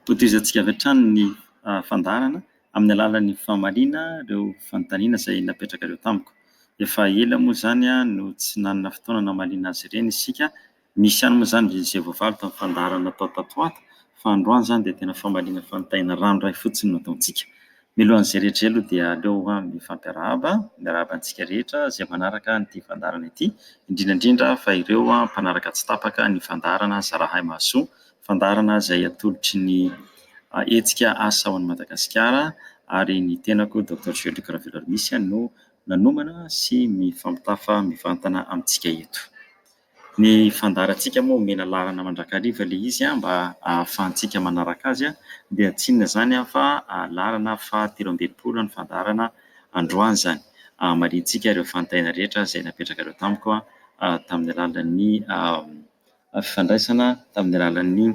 Hotohizantsika avy hatrany ny fandaharana amin'ny alalan'ny famaliana ireo fanontaniana izay napetrakareo tamiko. Efa ela moa izany no tsy nanana fotoana namaliana azy ireny isika. Misy ihany moa izany izay voavaly tamin'ny fandaharana natao tato ho ato fa androany izany dia tena famaliana fanontaniana ranoray fotsiny no ataontsika. Mialohan'izay rehetra izay aloha dia aleo mifampiarahaba, miarahaba antsika rehetra izay manaraka an'ity fandaharana ity, indrindra indrindra fa ireo mpanaraka tsy tapaka ny fandaharana Zarahay Mahasoa, fandaharana izay atolotry ny hetsika Asa ho an'i Madagasikara ary ny tenako Docteur Jean Luc Raveloarimisy no nanomana sy mifampitafa mivantana amintsika eto. Ny fandaharantsika moa omena laharana mandrakariva ilay izy mba ahafahantsika manaraka azy dia tsy inona izany fa laharana faha-63 ny fandaharana androany izany. Hamaliantsika ireo fanontaniana rehetra izay napetrakareo tamiko tamin'ny alalan'ny fifandraisana, tamin'ny alalan'ny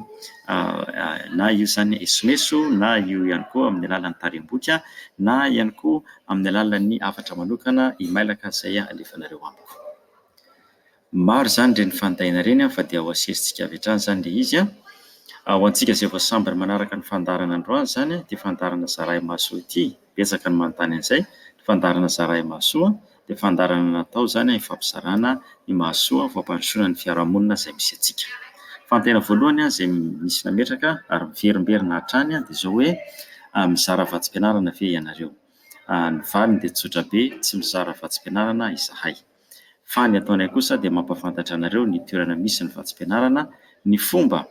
na io izany esoeso na io ihany koa amin'ny alalan'ny tarehiboky na ihany koa amin'ny alalan'ny hafatra manokana imailaka izay alefanareo amiko. Maro izany ireny fanontaniana ireny fa dia ho asesintsika avy hatrany izany ilay izy. Ho antsika izay vao sambany manaraka ny fandaharana androany izany, ity fandaharana Zarahy Mahasoa ity, betsaka ny manontany an'izay, ny fandaharana Zarahy Mahasoa dia fandaharana natao izany hifampizarana ny mahasoa fampandrosoana ny fiarahamonina izay misy antsika. Fanontaniana voalohany izay nisy nametraka ary miverimberina hatrany dia izao hoe, mizara vatsim-pianarana ve ianareo? Ny valiny dia tsotra be, tsy mizara vatsim-pianarana izahay. Fa ny ataonay kosa dia mampahafantatra anareo ny toerana misy ny vatsim-pianarana, ny fomba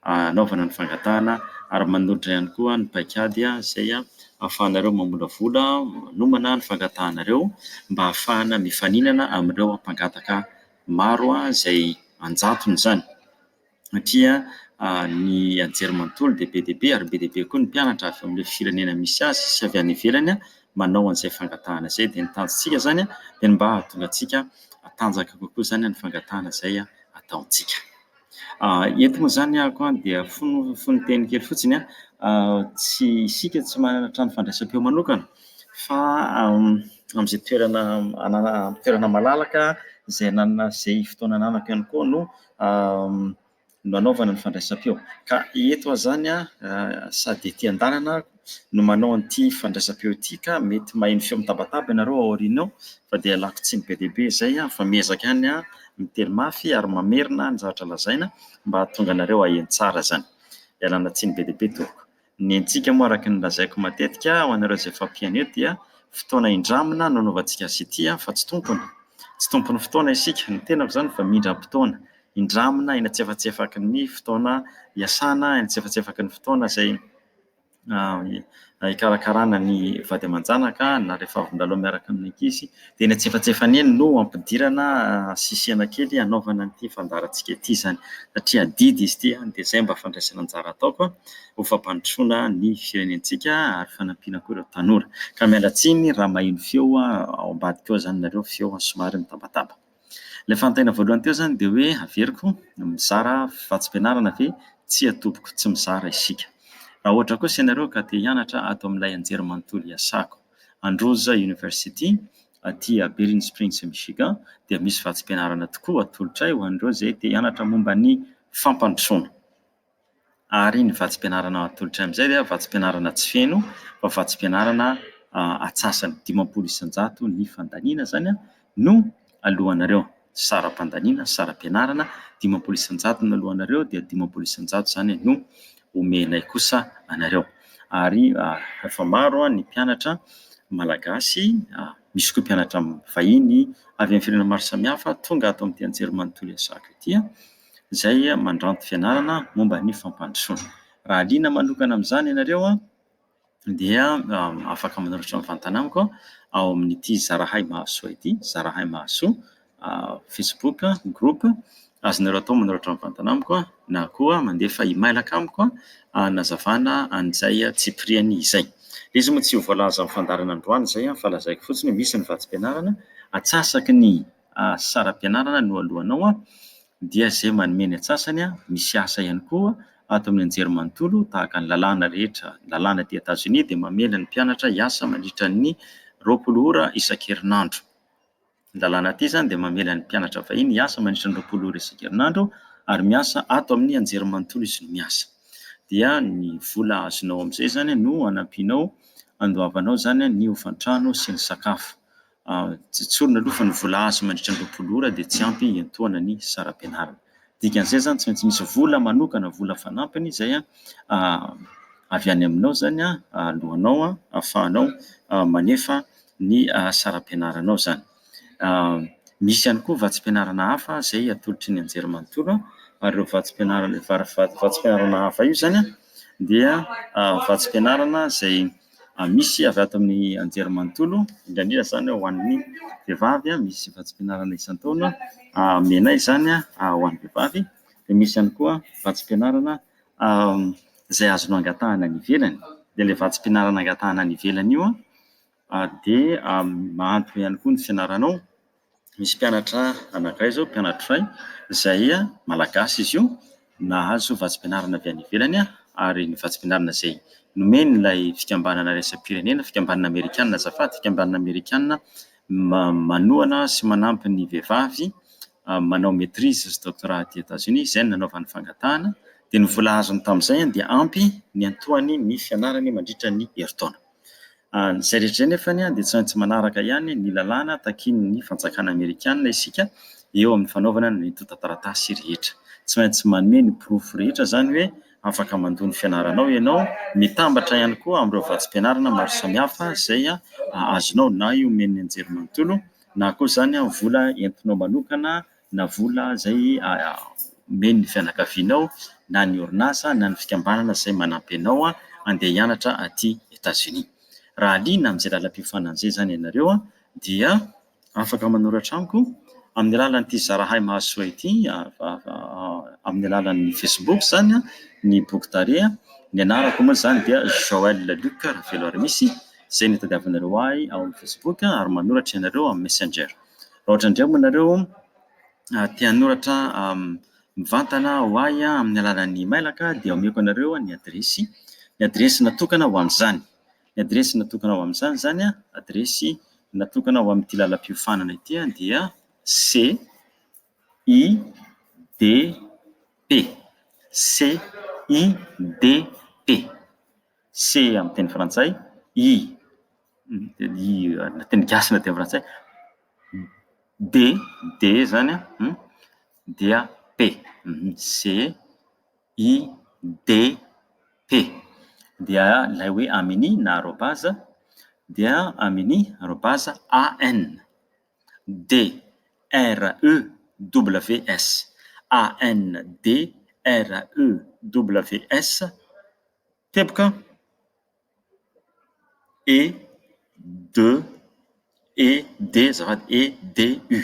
hanaovana ny fangatahana ary manolotra ihany koa ny paikady izay ahafahanareo mamolavola, manomana ny fangatahanareo mba ahafahana mifaninana amin'ireo mpangataka maro izay an-jatony izany. Satria ny anjerimanontolo dia be dia be ary be dia be koa ny mpianatra avy amin'ilay firenena misy azy sy avy any ivelany manao an'izay fangatahana izay. Dia ny tanjontsika izany dia ny mba hahatonga antsika hatanjaka kokoa izany ny fangatahana izay ataontsika. Eto moa izany aho koa dia fono-teny kely fotsiny, tsy isika tsy manana trano fandraisam-peo manokana fa amin'izay toerana anana toerana malalaka izay ananana izay fotoana ananako ihany koa no no anaovana ny fandraisam-peo. Ka eto aho izany sady ety an-dalana aho no manao an'ity fandraisam-peo ity ka mety maheno feo mitabataba ianareo ao aoriana ao fa dia ialako tsiny be dia be izay fa miezaka ihany aho miteny mafy ary mamerina ny zavatra lazaina mba hahatonga anareo haheno tsara izany. Ialana tsiny be dia be tompoko. Ny antsika moa araka ny lazaiko matetika ho anareo izay fampihaino eto dia fotoana indramina no anaovantsika azy ity fa tsy tompony. Tsy tompon'ny fotoana isika. Ny tenako izany fa mindram-potoana. Indramina eny antsefatsefaky ny fotoana iasana, eny antsefatsefaky ny fotoana izay hikarakarana ny vady aman-janaka na rehefa avy milalao miaraka amin'ny ankizy dia eny antsefatsefany eny no ampidirana sisihana kely hanaovana an'ity fandaharantsika ity izany satria adidy izy ity dia izay mba fandraisana anjara ataoko ho fampandrosoana ny firenentsika ary fanampiana koa ireo tanora ka miala tsiny raha maheno feo ao ambadika ao izany nareo feo somary mitabataba. Ilay fanontaniana voalohany teo izany dia hoe averiko, mizara vatsim-pianarana ve? Tsia tompoko, tsy mizara isika. Raha ohatra kosa ianareo ka te hianatra ato amin'ilay anjerimanontolo iasako, Andrews University, aty Berrien Springs Michigan, dia misy vatsim-pianarana tokoa atolotray ho an'ireo izay te hianatra momba ny fampandrosoana. Ary ny vatsim-pianarana atolotra amin'izay dia vatsim-pianarana tsy feno fa vatsim-pianarana atsasany, 50% ny fandaniana izany no aloanareo. Saram-pandaniana, saram-pianarana, 50% no aloanareo dia 50% izany no omenay kosa anareo. Ary efa maro ny mpianatra malagasy, misy koa mpianatra vahiny avy amin'ny firenena maro samihafa tonga ato amin'ity anjerimanontolo iasako ity. izay mandranto fianarana momba ny fampandrosoana. Raha liana manokana amin'izany ianareo dia afaka manoratra mivantana amiko ao amin'ity Zarahay Mahasoa ity, Zarahay Mahasoa Facebook group. Azonareo atao manoratra mivantana amiko na koa mandefa imailaka amiko hanazavana an'izay tsipiriany izay. Ilay izy moa tsy ho voalaza amin'ny fandaharana androany izay fa lazaiko fotsiny hoe misy ny vatsim-pianarana atsasaky ny saram-pianarana no alohanao dia izay manome ny antsasany, misy asa ihany koa ato amin'ny anjerimanontolo tahaka ny lalàna rehetra, ny lalàna aty Etazonia dia mamela ny mpianatra hiasa mandritra ny 20 ora isan-kerinandro. Ny lalàna aty izany dia mamela ny mpianatra vahiny hiasa mandritra ny 20 ora isan-kerinandro ary miasa ato amin'ny anjerimanontolo izy no miasa. Dia ny vola azonao amin'izay izany no anampianao andoavanao izany ny hofan-trano sy ny sakafo. Tsy tsorina aloha fa ny vola azo mandritra ny 20 ora dia tsy ampy hiantohana ny saram-pianarana. Dikan'izay izany tsy maintsy misy vola manokana, vola fanampiny izay avy any aminao izany alohanao ahafahanao manefa ny saram-pianaranao izany. Misy ihany koa vatsim-pianarana hafa izay atolotry ny anjerimanontolo ary ireo vatsim-pianarana vatsim-pianarana hafa io izany dia vatsim-pianarana izay misy avy ato amin'ny anjerimanontolo, indrindra indrindra izany ho an'ny vehivavy, misy vatsim-pianarana isan-taona omenay izany ho an'ny vehivavy dia misy ihany koa vatsim-pianarana izay azonao angatahana any ivelany dia ilay vatsim-pianarana angatahana any ivelany io dia mahantra ihany koa ny fianaranao. Misy mpianatra anankiray izao, mpianatra iray izay malagasy izy io, nahazo vatsim-pianarana avy any ivelany ary ny vatsim-pianarana izay nomen'ilay fikambanana iraisam-pirenena, fikambanana amerikanina azafady, fikambanana amerikanina manohana sy manampy ny vehivavy manao maitrise sy doctorat aty Etazonia, izay no nanaovany fangatahana dia ny vola azony tamin'izay dia ampy niantohany ny fianarany mandritra ny herintaona. Izay rehetra izay nefa dia tsy maintsy manaraka ihany ny lalàna takian'ny fanjakana amerikanina isika eo amin'ny fanaovana ny antontan-taratasy rehetra. Tsy maintsy manome ny porofo rehetra izany hoe afaka mandoa ny fianaranao ianao, mitambatra ihany koa amin'ireo vatsim-pianarana maro samihafa izay azonao na io omen'ny anjerimanontolo na koa izany vola entinao manokana na vola izay omen'ny fianakavianao na ny orinasa na ny fikambanana izay manampy anao handeha hianatra aty Etazonia. Raha liana amin'izay lalam-piofanana izay izany ianareo dia afaka manoratra amiko amin'ny alalan'ity Zarahay Mahasoa ity, amin'ny alalan'ny Facebook izany ny boky tarehy. Ny anarako moa izany dia Joël Luc Raveloarimisy, izay no itadiavanareo ahy ao amin'ny Facebook ary manoratra ianareo amin'ny Messenger. Raha ohatra indray moa nareo te hanoratra mivantana ho ahy amin'ny alalan'ny emailaka dia omeko anareo ny adiresy, ny adiresy natokana ho amin'izany. Ny adiresy natokana ho amin'izany izany, adiresy natokana ho amin'ity lalam-piofanana ity dia C I D P, C I D P, C amin'ny teny frantsay, I na teny gasy na teny frantsay, D, D zany an, dia P, C I D P, dia ilay hoe amini na arobase dia amini arobase A N D R E W S, A N D R E W S teboka. E D E D azafady E D U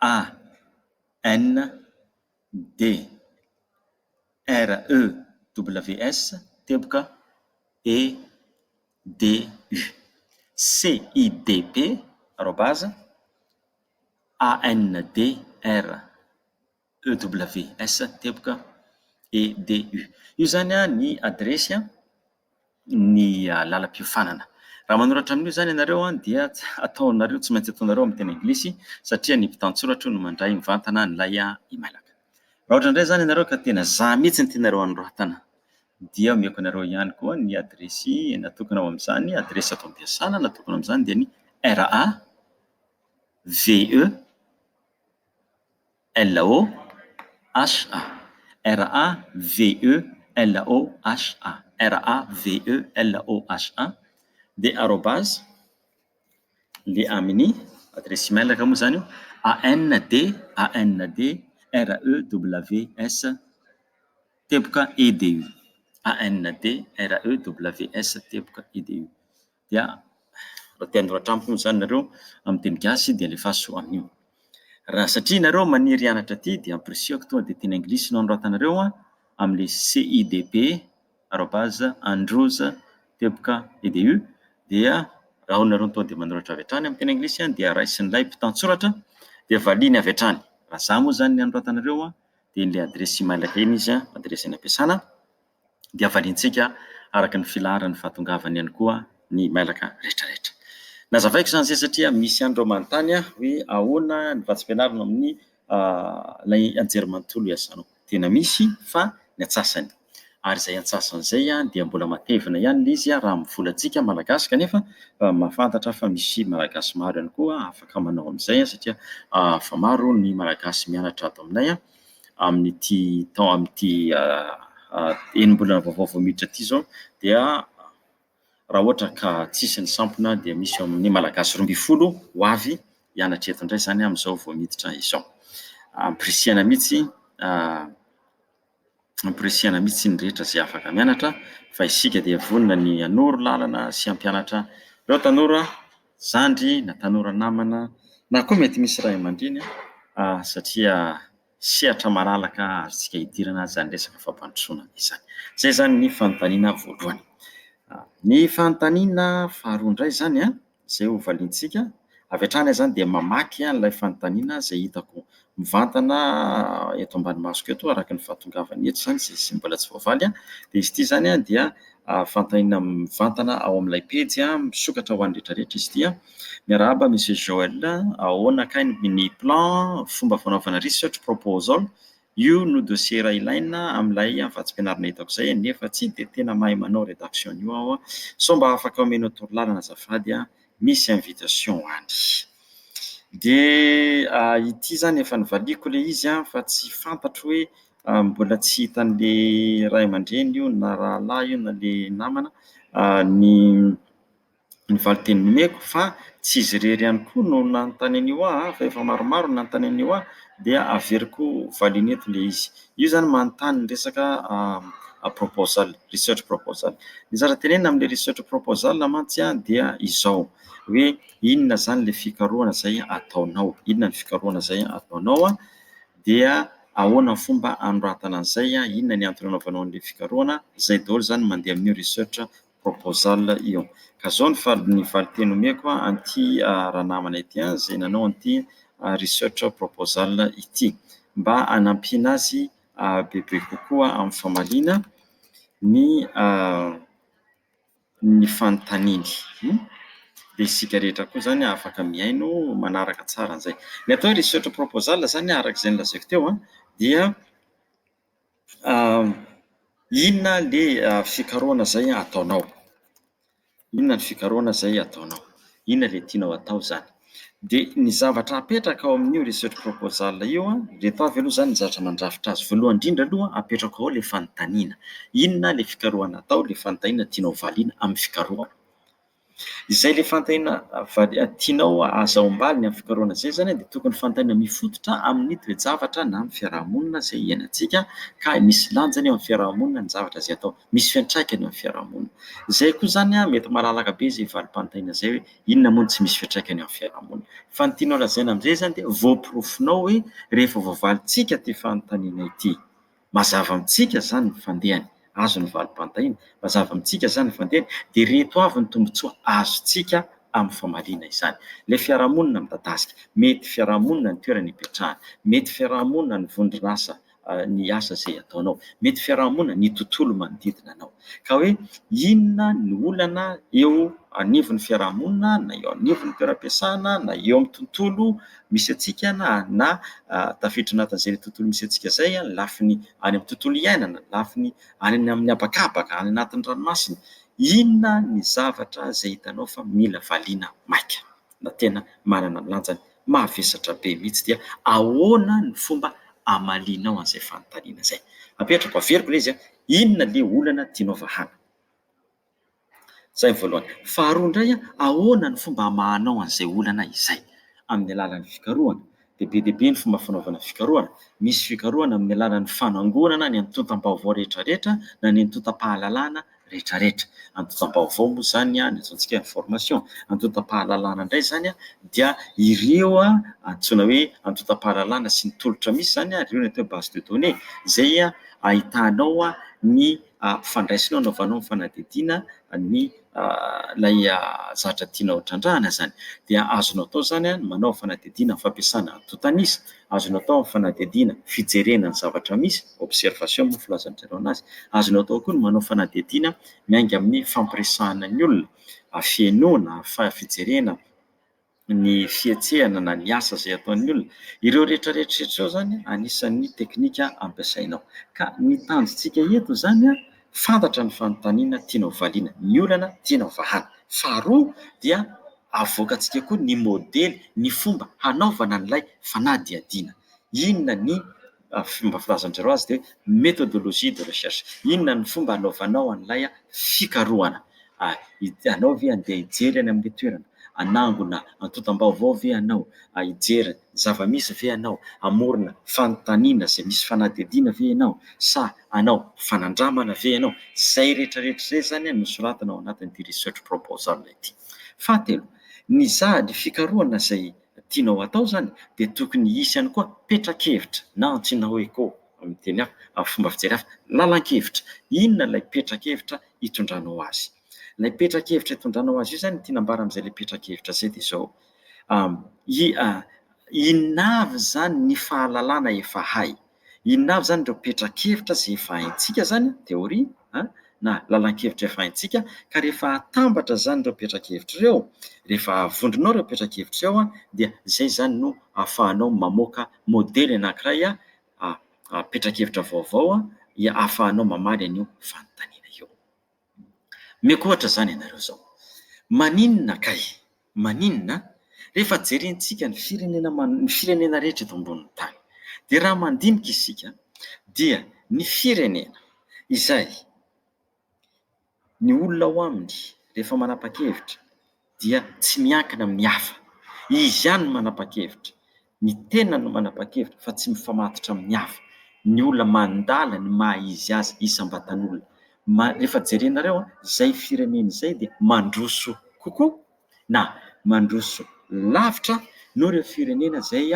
A N D R E W S teboka E D U C I D P arobase A N D R EWS teboka EDU. Io izany ny adiresy ny lalam-piofanana. Raha manoratra amin'io izany ianareo dia ataonareo, tsy maintsy ataonareo amin'ny teny anglisy satria ny mpitantsoratra no mandray mivantana an'ilay imailaka. Raha ohatra indray izany ianareo ka tena za mihitsy no tianareo hanoratana dia omeko anareo ihany koa ny adiresy natokana ho amin'izany, adiresy ato am-piasana natokana ho amin'izany dia ny RA VE L O H A R A V E L O H A R A V E L O H A dia arobase le amin'ny adiresy email ka moa izany io A N D A N D R E W S teboka E D U A N D R E W S teboka E D U dia raha te hanoratra amiko moa izany nareo amin'ny teny gasy dia alefaso amin'io. Raha satria nareo maniry hianatra aty dia ampirisihako tonga dia teny anglisy no anoratanareo amin'ilay CIDP arobase androz teboka edu dia raha nareo tonga dia manoratra avy hatrany amin'ny teny anglisy dia raisin'ilay mpitantsoratra dia valiany avy hatrany. Raha za moa izany ny anoratanareo dia ilay adiresy email-ko iny izy, adiresy any am-piasana. dia valiantsika araka ny filaharan'ny fahatongavany ihany koa ny mailaka rehetrarehetra. Nazavaiko izany izay satria misy ihany ireo manontany hoe ahoana ny vatsim-pianarana amin'ny ilay anjerimanontolo iasanao. Tena misy fa ny antsasany. Ary izay antsasany izay dia mbola matevina ihany ilay izy raha amin'ny volantsika malagasy kanefa mahafantatra fa misy malagasy maro ihany koa afaka manao amin'izay satria efa maro ny malagasy mianatra ato aminay amin'ity tao amin'ity enim-bolana vaovao vao miditra ity izao dia raha ohatra ka tsisy ny sampona dia misy eo amin'ny malagasy 12 ho avy hianatra eto indray izany amin'izao vao miditra izao. Ampirisihana mihitsy Ampirisihana mihitsy ny rehetra izay afaka mianatra fa isika dia vonona ny hanoro lalana sy hampianatra ireo tanora zandry na tanora namana na koa mety misy ray aman-dreny satria sehatra malalaka azontsika idirana izany resaka fampandrosoana izany. Izay izany ny fanontaniana voalohany. Ny fanontaniana faharoa indray izany izay ho valiantsika. Avy hatrany aho izany dia mamaky an'ilay fanontaniana izay hitako mivantana eto ambany masoko eto araka ny fahatongavany eto izany izay mbola tsy voavaly. Dia izy ity izany dia fanontaniana mivantana ao amin'ilay pejy misokatra ho an'ny rehetra rehetra izy ity. Miarahaba Monsieur Joël, ahoana kay ny plan fomba fanaovana research proposal? Io no dossier iray ilaina amin'ilay vatsim-pianarana hitako izay nefa tsy dia tena mahay manao rédaction an'io aho sao mba afaka omenao torolalana azafady a, misy invitation any. Dia ity izany efa novaliako ilay izy fa tsy fantatro hoe mbola tsy hitan'ilay ray aman-dreny io na rahalahy io na ilay namana ny ny valinteny nomeko fa tsy izy irery ihany koa no nanontany an'io ahy fa efa maromaro no nanontany an'io ahy dia averiko valiana eto ilay izy. Io izany manontany ny resaka proposal, research proposal. Ny zavatra tenenina amin'ilay research proposal mantsy dia izao hoe inona izany ilay fikarohana izay ataonao, inona ny fikarohana izay ataonao dia ahoana ny fomba anoratana an'izay, inona ny antony anaovanao an'ilay fikarohana, izay daholo izany mandeha amin'io research proposal io. Ka zao ny ny valinteny omeko an'ity ranamana ity izay nanao an'ity research proposal ity mba hanampiana azy bebe kokoa amin'ny famaliana ny ny fanontaniany. Dia isika rehetra koa izany afaka mihaino manaraka tsara an'izay. Ny atao hoe research proposal izany araka izay nolazaiko teo dia Inona le fikarohana izay ataonao? Inona ny fikarohana izay ataonao? Inona le tianao atao izany? Dia ny zavatra apetraka ao amin'io research proposal io an, ireto avy aloha izany ny zavatra mandrafitra azy. Voalohany indrindra aloha apetrako ao ilay fanontaniana. Inona ilay fikarohana atao, ilay fanontaniana tianao valiana amin'ny fikarohana. Izay ilay fanontaniana tianao ahazoam-baliny amin'ny fikarohana izay izany dia tokony fanontaniana mifototra amin'ny toe-javatra na amin'ny fiaraha-monina izay iainantsika ka misy lanjany eo amin'ny fiaraha-monina ny zavatra izay atao, misy fiantraikany eo amin'ny fiaraha-monina. Izay koa izany mety malalaka be izay valim-panontaniana izay hoe inona moa no tsy misy fiantraikany eo amin'ny fiaraha-monina. Fa ny tianao lazaina amin'izay izany dia voaporofonao hoe rehefa voavalintsika ity fanontaniana ity Mazava amintsika izany ny fandehany, azo ny valim-panontaniana, mazava amintsika izany ny fandehany, dia ireto avy ny tombontsoa azontsika amin'ny famaliana izany. Ilay fiarahamonina midadasika, mety fiarahamonina ny toerana ipetrahana, mety fiarahamonina ny vondron'asa, ny asa izay ataonao, mety fiarahamonina ny tontolo manodidina anao. Ka hoe inona ny olana eo anivon'ny fiarahamonina na eo anivon'ny toeram-piasana na eo amin'ny tontolo misy antsika na na tafiditra anatin'izay tontolo misy antsika izay, ny lafiny any amin'ny tontolo iainana, ny lafiny any amin'ny habakabaka, any anatin'ny ranomasina. Inona ny zavatra izay hitanao fa mila valiana maika na tena manana ny lanjany mavesatra be mihitsy dia ahoana ny fomba hamalianao an'izay fanontaniana izay? Apetrako, averiko ilay izy, inona ilay olana tianao vahana? Izay ny voalohany. Faharoa indray, ahoana ny fomba hamahanao an'izay olana izay? Amin'ny alalan'ny fikarohana. Dia be dia be ny fomba fanaovana fikarohana. Misy fikarohana amin'ny alalan'ny fanangonana ny antontam-baovao rehetrarehetra na ny antontam-pahalalana rehetrarehetra. Antontam-baovao moa izany ny antsointsika information. Antontam-pahalalana indray izany dia ireo antsoina hoe antontam-pahalalana sy ny tolotra misy izany, ireo ny atao hoe base de données izay ahitanao ny ampifandraisinao anaovanao ny fanadihadiana ny ilay zavatra tianao trandrahana izany. Dia azonao atao izany ny manao fanadihadiana amin'ny fampiasana antontan'isa, azonao atao ny fanadihadiana fijerena ny zavatra misy, observation moa filazan-dry zareo an'azy, azonao atao koa ny manao fanadihadiana miainga amin'ny fampiresahana ny olona, fihainoana, fijerena. ny fihetsehana na ny asa izay ataon'ny olona. Ireo rehetra rehetra ireo izany anisan'ny teknika ampiasainao. Ka ny tanjontsika eto izany, fantatra ny fanontaniana tianao valiana, ny olana tianao vahana. Faharoa dia avoakantsika koa ny modely, ny fomba hanaovana an'ilay fanadihadiana. Inona ny fomba filazan-dry zareo azy dia hoe méthodologie de recherche. Inona ny fomba hanaovanao an'ilay fikarohana? Ianao ve handeha hijery any amin'ilay toerana? Hanangona antontam-baovao ve ianao? Hijery ny zava-misy ve ianao? Hamorona fanontaniana izay misy fanadihadiana ve ianao? Sa hanao fanandramana ve ianao? Izay rehetra rehetra izay izany no soratana ao anatin'ity research proposal ity. Fahatelo, ny za, ny fikarohana izay tianao hatao izany dia tokony hisy ihany koa petra-kevitra na antsoina hoe koa amin'ny teny hafa, amin'ny fomba fijery hafa, lalan-kevitra. Inona ilay petra-kevitra hitondranao azy? Ilay petra-kevitra hitondranao azy io izany, ny tiana ambara amin'izay ilay petra-kevitra izay dia izao, inona avy izany ny fahalalana efa hay? Inona avy izany ireo petra-kevitra izay efa haintsika izany, théorie, na lalan-kevitra efa haintsika, ka rehefa atambatra izany ireo petra-kevitra ireo, rehefa avondronao ireo petra-kevitra ireo dia izay izany no ahafahanao mamoaka modely anankiray, petra-kevitra vaovao ahafahanao mamaly an'io fanontaniana io. Omeko ohatra izany ianareo izao. Maninona kay? Maninona? Rehefa jerentsika ny firenena ny firenena rehetra eto ambonin'ny tany dia raha mandinika isika dia ny firenena izay ny olona ao aminy rehefa manapa-kevitra dia tsy miankina amin'ny hafa. Izy ihany no manapa-kevitra. Ny tenany no manapa-kevitra fa tsy mifamatotra amin'ny hafa. Ny olona mandala ny maha izy azy isam-batan'olona. Rehefa jerenareo izay firenena izay dia mandroso kokoa na mandroso lavitra noho ireo firenena izay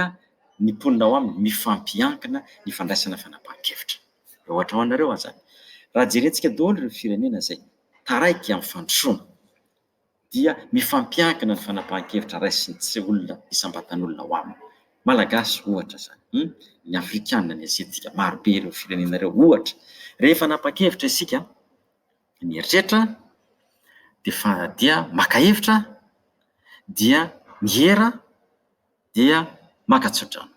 ny mponina ao aminy mifampiankina ny fandraisana fanapahan-kevitra. Ohatra ho anareo aho izany. Raha jerentsika daholo ireo firenena izay taraiky amin'ny fandrosoana dia mifampiankina ny fanapahan-kevitra raisin'ny tsy olona isam-batan'olona ao aminy. Malagasy ohatra izany, hum, ny Afrikana, ny Aziatika, maro be ireo firenena ireo ohatra. Rehefa hanapa-kevitra isika, mieritreritra, dia fa dia maka hevitra, dia miera, dia maka tsodrano.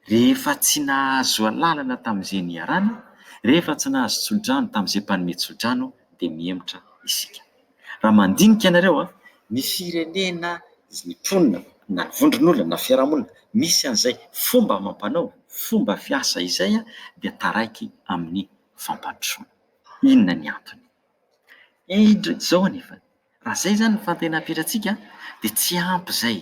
Rehefa tsy nahazo alalana tamin'izay niharana, rehefa tsy nahazo tsodrano tamin'izay mpanome tsodrano dia mihemotra isika. Raha mandinika ianareo, ny firenena, ny mponina na ny vondron'olona na fiarahamonina misy an'izay fomba amam-panao, fomba fiasa izay dia taraiky amin'ny fampandrosoana. Inona ny antony? Indro izao anefa, raha izay izany ny fantena apetratsika dia tsy ampy izay.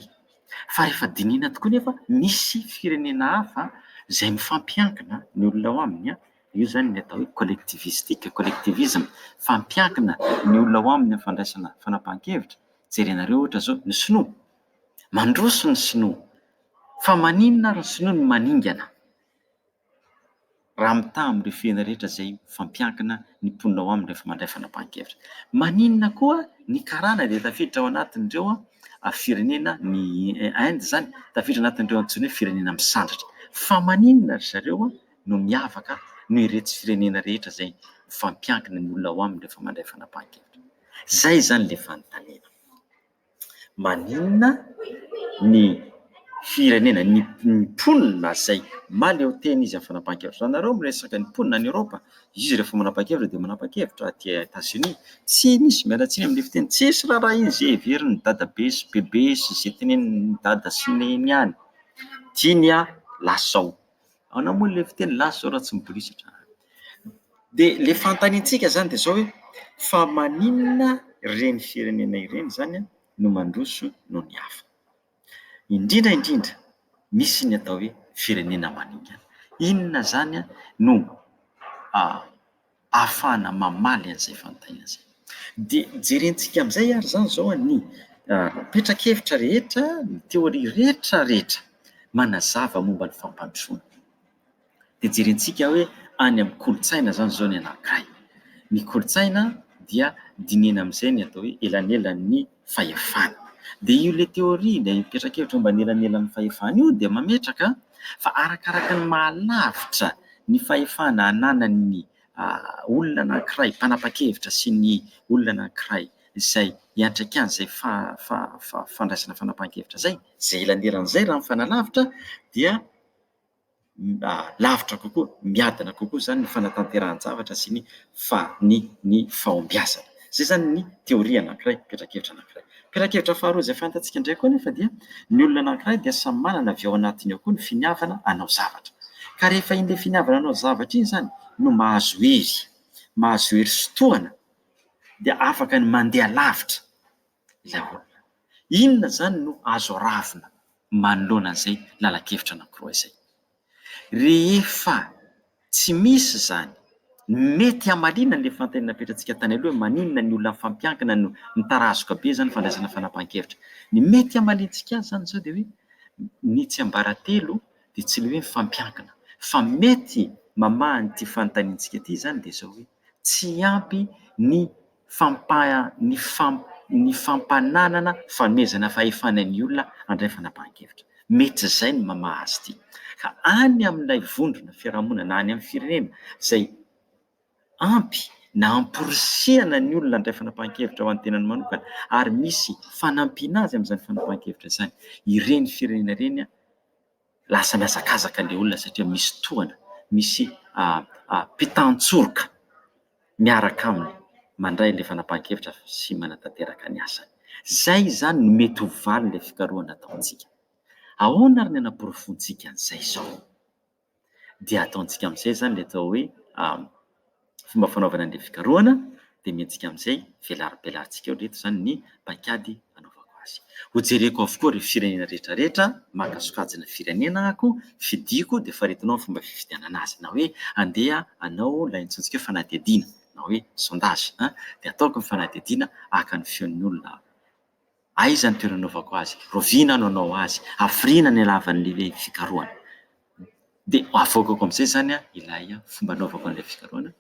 Fa rehefa dinihina tokoa nefa misy firenena hafa izay mifampiankina ny olona ao aminy, io izany ny atao hoe collectivistique, collectivisme, mifampiankina ny olona ao aminy amin'ny fandraisana fanapahan-kevitra. Jerenareo ohatra izao ny sinoa, mandroso ny sinoa, fa maninona ary ny sinoa no maningana? raha mitaha amin'ireo firenena rehetra izay mifampiankina ny mponina ao aminy rehefa mandray fanapahan-kevitra. Maninona koa ny karana dia tafiditra ao anatin'ireo firenena, ny Inde izany tafiditra anatin'ireo antsoina hoe firenena misandratra. Fa maninona ry zareo no miavaka noho iretsy firenena rehetra izay mifampiankina ny olona ao aminy rehefa mandray fanapahan-kevitra? Izay izany ilay fanontaniana. Maninona ny firenena, ny mponina izay mahaleo tena izy amin'ny fanapahan-kevitra. Raha nareo miresaka ny mponina any Eoropa, izy rehefa manapa-kevitra dia manapa-kevitra aty Etats-Unis. Tsy misy, miala tsiny amin'ilay fiteny, tsisy raharahiany izay heverin'ny dadabe sy bebe sy izay tenenin'ny dada sy neny any. Tiany aho, lasa ao. Ahoana moa ilay fiteny lasa izao raha tsy mibolisatra? Dia ilay fanontaniantsika izany dia izao hoe, fa maninona ireny firenena ireny izany no mandroso noho ny hafa? Indrindra indrindra misy ny atao hoe firenena maningana. Inona izany no ahafahana mamaly an'izay fanontaniana izay. Dia jerentsika amin'izay ary izany izao ny petra-kevitra rehetra, ny théorie rehetra rehetra manazava momba ny fampandrosoana. Dia jerentsika hoe any amin'ny kolontsaina izany izao ny anankiray. Ny kolontsaina dia dinihina amin'izay ny atao hoe elanelan'ny fahefana. Dia io ilay théorie, ilay petra-kevitra momba ny elanelan'ny fahefana io dia mametraka fa arakaraka ny maha-lavitra ny fahefana ananan'ny olona anankiray mpanapa-kevitra sy ny olona anankiray izay iantraikan'izay fandraisana fanapahan-kevitra izay, izay elanelan'izay raha mifanalavitra dia lavitra kokoa, miadana kokoa izany ny fanatanterahan-javatra sy ny ny ny fahombiazana. Izay izany ny teoria anankiray, petra-kevitra anankiray. Petra-kevitra faharoa izay fantatsika indray koa anefa dia ny olona anankiray dia samy manana avy ao anatiny ao koa ny finiavana hanao zavatra. Ka rehefa iny ilay finiavana hanao zavatra iny izany no mahazo hery, mahazo hery sy tohana dia afaka ny mandeha lavitra ilay olona. Inona izany no azo aravina manoloana an'izay lalan-kevitra anankiroa izay? Rehefa tsy misy izany, mety hamaliana an'ilay fanontaniana napetratsika tany aloha hoe maninona ny olona mifampiankina no mitarazoka be izany fandraisana fanapahan-kevitra. Ny mety hamaliantsika azy izany izao dia hoe ny tsiambaratelo dia tsy ilay hoe mifampiankina fa mety mamaha an'ity fanontaniantsika ity izany dia izao hoe tsy ampy ny ny ny fampananana fanomezana fahefana ny olona handray fanapahan-kevitra. Mety izay no mamaha azy ity. Ka any amin'ilay vondrona fiarahamonina na any amin'ny firenena izay ampy na amporisihana ny olona handray fanapahan-kevitra ho an'ny tenany manokana ary misy fanampiana azy amin'izany fanapahan-kevitra izany, ireny firenena ireny lasa mihazakazaka ilay olona satria misy tohana, misy mpitan-tsoroka miaraka aminy mandray ilay fanapahan-kevitra sy manatanteraka ny asany. Izay izany no mety ho valin'ilay fikarohana ataontsika. Ahoana ary ny hanaporofoantsika an'izay izao? Dia ataontsika amin'izay izany ilay atao hoe fomba fanaovana an'ilay fikarohana dia omentsika amin'izay velaribelarintsika eo ireto izany ny paikady anaovako azy. Hojereko avokoa ireo firenena rehetra rehetra, maka sokajina firenena aho, fidiko dia faritinao ny fomba fifidianana azy na hoe andeha hanao ilay antsointsika hoe fanadihadiana na hoe sondage an, dia ataoko ny fanadihadiana haka ny feon'ny olona aho. Aiza ny toerana anaovako azy? Rahoviana no hanao azy? Hafiriana ny halavan'ilay fikarohana? Dia avoakako amin'izay izany ilay fomba anaovako an'ilay fikarohana.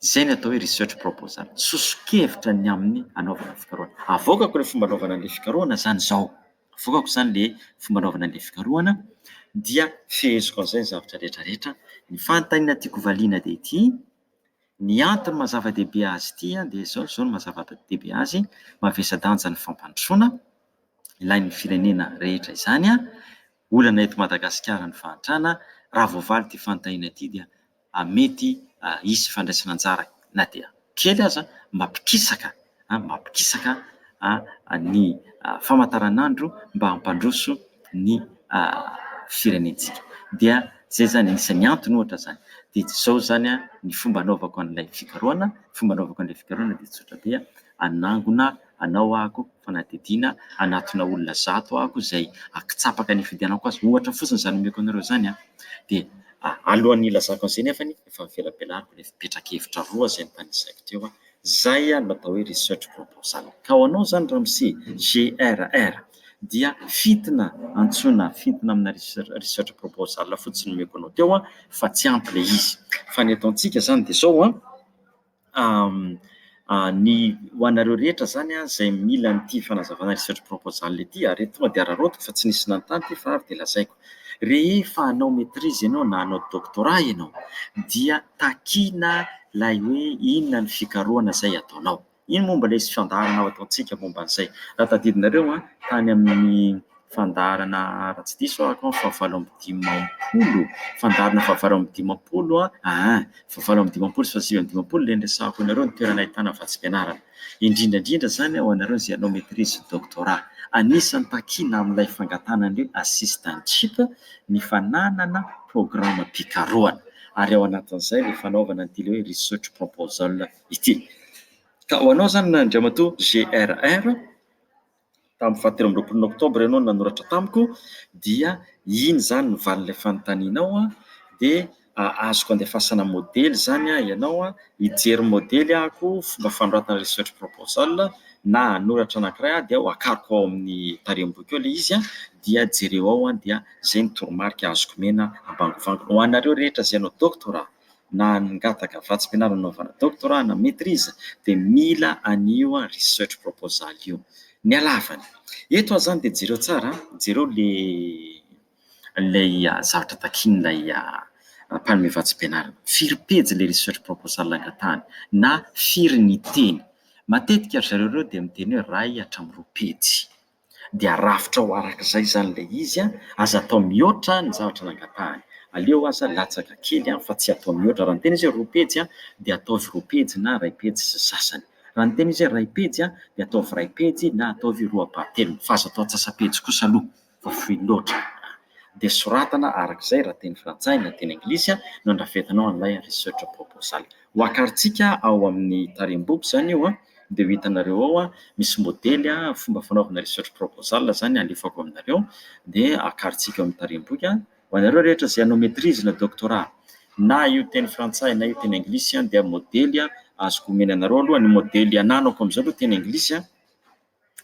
Izay ny atao hoe research proposal. Soso-kevitra ny amin'ny hanaovana fikarohana. Avoakako ilay fomba anaovana an'ilay fikarohana izany izao. Avoakako izany ilay fomba anaovana an'ilay fikarohana dia feheziko amin'izay ny zavatra rehetra rehetra. Ny fanontaniana tiako valiana dia ity. Ny antony maha zava-dehibe azy ity dia izao, izao no maha zava-dehibe azy, mavesa-danja ny fampandrosoana, ilain'ny firenena rehetra izany, olana eto Madagasikara ny fahantrana, raha voavaly ity fanontaniana ity dia mety hisy fandraisana anjara na dia kely aza mampikisaka mampikisaka ny famantaranandro mba hampandroso ny firenentsika. Dia izay izany anisan'ny antony ohatra izany. Dia izao izany ny fomba anaovako an'ilay fikarohana, ny fomba anaovako an'ilay fikarohana dia tsotra be, hanangona anao aho fanadihadiana, hanatona olona 100 aho izay akitsapaka ny fifidianako azy, ohatra fotsiny izany omeko anareo izany an, dia alohan'ny hilazako an'izay nefany efa novelabelariko ilay fepetra-kevitra roa izay notanisaiko teo. Zay no atao hoe research proposal. Ka ho anao zany ramose GRR dia fintina antsoina fintina amina research proposal fotsiny nomeko anao teo an, fa tsy ampy ilay izy. Fa ny ataontsika zany dia zao an, ny ho anareo rehetra zany an izay mila an'ity fanazavana research proposal ity ary tonga dia araraotiko fa tsy nisy nanontany ity fa avy dia lazaiko. Rehefa hanao maitrise ianao na hanao doctorat ianao dia takiana ilay hoe inona ny fikarohana izay ataonao. Iny moa mbola hisy fandaharana ho ataontsika momba an'izay. Raha tadidinareo an, tany amin'ny fandaharana raha tsy diso aho an, fahavalo amby dimampolo, fandaharana fahavalo amby dimampolo an, aa, fahavalo amby dimampolo sy fahasivy amby dimampolo ilay niresahako anareo ny toerana ahitana vatsim-pianarana. Indrindra indrindra izany ho anareo izay hanao maitrise sy doctorat. Anisan'ny takiana amin'ilay fangatahana ny hoe assistantship ny fananana programam-pikarohana ary ao anatin'izay ilay fanaovana an'ity ilay hoe research proposal ity. Ka ho anao izany Andriamatoa GRR, tamin'ny fahatelo amby roapolo oktobra ianao no nanoratra tamiko dia iny izany ny valin'ilay fanontanianao an, dia azoko andefasana modely izany ianao an, hijery modely aho fomba fanoratana research proposal na hanoratra anankiray aho dia ho akariko ao amin'ny tarehim-boky ao ilay izy an, dia jereo ao an, dia izay ny toromarika azoko omena ambangovangony. Ho anareo rehetra izay hanao doctorat na hangataka vatsim-pianarana hanaovana doctorat na maitrise dia mila an'io research proposal io. Ny halavany. Eto aho izany dia jereo tsara an, jereo ilay zavatra takian'ilay mpanome vatsim-pianarana. Firy pejy ilay research proposal angatahany na firy ny teny. Matetika ry zareo ireo dia miteny hoe iray hatramin'ny roa pejy. Dia arafitra ao araka izay izany ilay izy, aza atao mihoatra ny zavatra nangatahany. Aleo aza latsaka kely fa tsy atao mihoatra. Raha niteny izy hoe roa pejy dia ataovy roa pejy na iray pejy sy sasany. Raha niteny izy hoe iray pejy dia ataovy iray pejy na ataovy roa ampahatelony fa aza atao antsasa-pejy kosa aloha fa fohy loatra. Dia soratana araka izay raha teny frantsay na teny anglisy no andrafetanao an'ilay research proposal. Ho akarintsika ao amin'ny tarehim-boky izany io dia ho hitanareo ao misy modely fomba fanaovana research proposal izany alefako aminareo dia akarintsika ao amin'ny tarehim-boky. Ho anareo rehetra izay hanao maitrise na doctorat na io teny frantsay na io teny anglisy dia modely azoko omena anareo aloha ny modely ananako amin'izao aloha teny anglisy.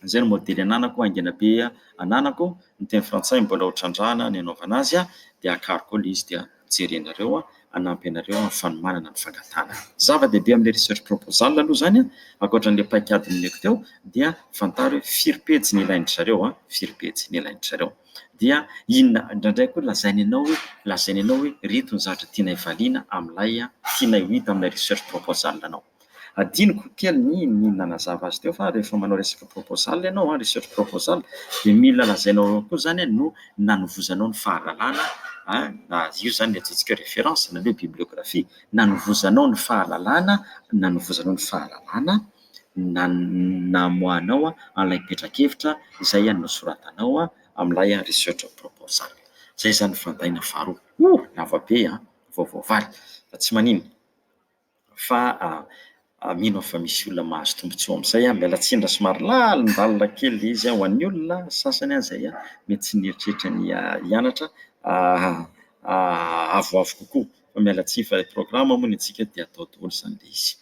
Izay no modely ananako, haingana be ananako, ny teny frantsay mbola ho trandrahana ny hanaovana azy dia akariko ao ilay izy dia jerenareo hanampy anareo amin'ny fanomanana ny fangatahana. Zava-dehibe amin'ilay research proposal aloha izany ankoatra an'ilay paikady nomeko teo dia fantaro hoe firy pejy ny ilain-dry zareo, firy pejy ny ilain-dry zareo. Dia inona indraindray koa lazainy anao hoe lazainy anao hoe ireto ny zavatra tianay valiana amin'ilay tianay ho hita amin'ilay research proposal anao. Adinoko kely ny ny nanazava azy teo fa rehefa manao resaka proposal ianao an, research proposal dia mila lazainao ao koa izany no nanovozanao ny fahalalana an, na io izany ny antsointsika hoe référence na ny hoe bibliographie, nanovozanao ny fahalalana, nanovozanao ny fahalalana namoahanao an'ilay petra-kevitra izay nosoratanao amin'ilay research proposal. Izay izany ny fanontaniana faharoa. Ouh! Lava be an! Vao voavaly fa tsy maninona. Fa mino aho fa misy olona mahazo tombontsoa amin'izay an, miala tsiny raha somary lalindalina kely ilay izy ho an'ny olona sasany izay mety tsy nieritreritra ny hianatra avoavo kokoa fa miala tsiny fa programa moa ny antsika dia atao daholo izany ilay izy.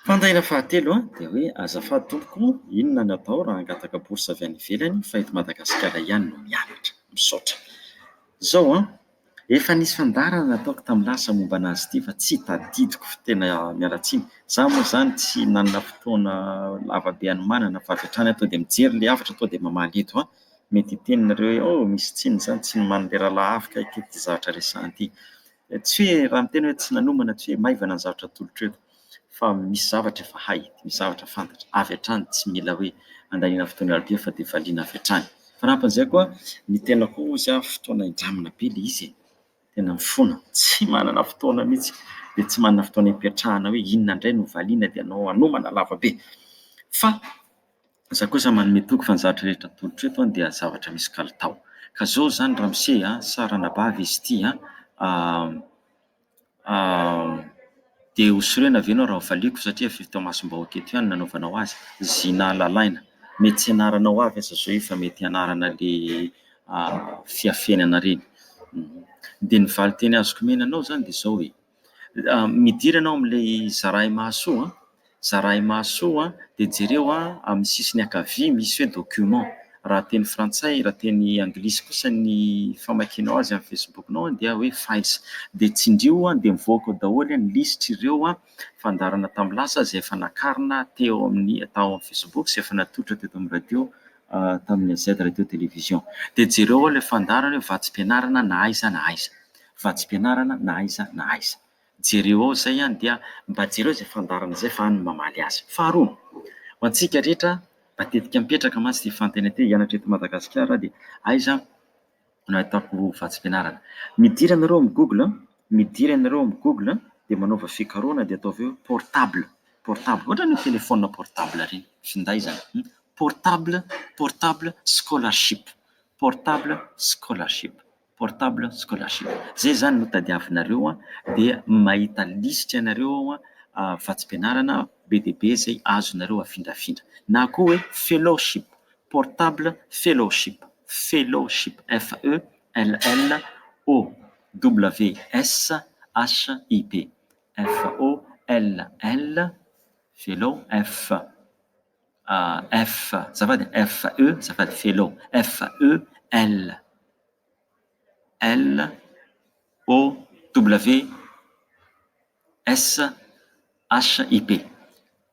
Fanontaniana fahatelo an, dia hoe azafady tompoko, inona no atao raha hangataka bourse avy any ivelany fa eto Madagasikara ihany no mianatra? Misaotra. Izao an, efa nisy fandaharana nataoko tamin'ny lasa momba an'azy ity fa tsy tadidiko fa tena miala tsiny. Izaho moa izany tsy nanana fotoana lava be hanomanana fa avy hatrany aho tonga dia mijery ilay hafatra tonga dia mamaly eto an. Mety hiteny nareo hoe oh misy tsiny izany tsy nomanin'ilay rahalahy hafa kay ity zavatra resahiny ity. Tsy hoe raha miteny hoe tsy nanomana tsy hoe maivana ny zavatra atolotro eto fa misy zavatra efa hay, misy zavatra fantatra avy hatrany tsy mila hoe andaniana fotoana ela be fa dia valiana avy hatrany. Fanampin'izay koa ny tena koa hozy aho fotoana hindramina be ilay izy e, tena mifona, tsy manana fotoana mihitsy dia tsy manana fotoana hipetrahana hoe inona indray no valiana dia anao hanomana lava be. Fa za kosa manome toky fa ny zavatra rehetra atolotro eto dia zavatra misy kalitao. Ka zao izany ramose a, sa ranabavy izy ity a, Dia ho sorena ve ianao raha hovaliako satria avy eto imasom-bahoaka eto ihany no nanaovanao azy? Zina Lalaina, mety tsy anaranao avy aza izao io fa mety anarana le fiafenana ireny. Dia ny valin-teny azoko omena anao izany dia izao e, midira ianao amin'ilay Zarahy Mahasoa an, Zarahy Mahasoa dia jereo amin'ny sisiny ankavia misy hoe document. Raha teny frantsay, raha teny anglisy kosa ny famakianao azy amin'ny Facebook-nao dia hoe files. Dia tsindrio dia mivoaka ao daholo ny lisitr'ireo fandaharana tamin'ny lasa izay efa nakarina teo amin'ny tao amin'ny Facebook sy efa natolotra teto amin'ny radio tamin'ny AZ Radio Télévision. Dia jereo ao ilay fandaharana hoe vatsim-pianarana na aiza na aiza. Vatsim-pianarana na aiza na aiza. Jereo ao izay an dia mba jereo izay fandaharana izay fa any no mamaly azy. Faharoa, ho antsika rehetra matetika mipetraka mantsy ity fanontaniana ity, hianatra eto Madagasikara dia aiza no ahitako vatsim-pianarana? Midira ianareo amin'ny google, midira ianareo amin'ny google dia manaova fikarohana dia ataovy hoe portable, portable, ohatran'ny hoe téléphone portable ireny, finday izany, portable, portable scholarship, portable scholarship. Portable scholarship. Zay zany no tadiavinareo an, dia mahita lisitra ianareo ao an, vatsim-pianarana be dia be izay azonareo afindrafindra. Na koa hoe fellowship, portable fellowship, fellowship, F E L L O W S H I P, F O L L, fellow, F F, azafady, F E, azafady, fellow, F E L. L O W S H I P,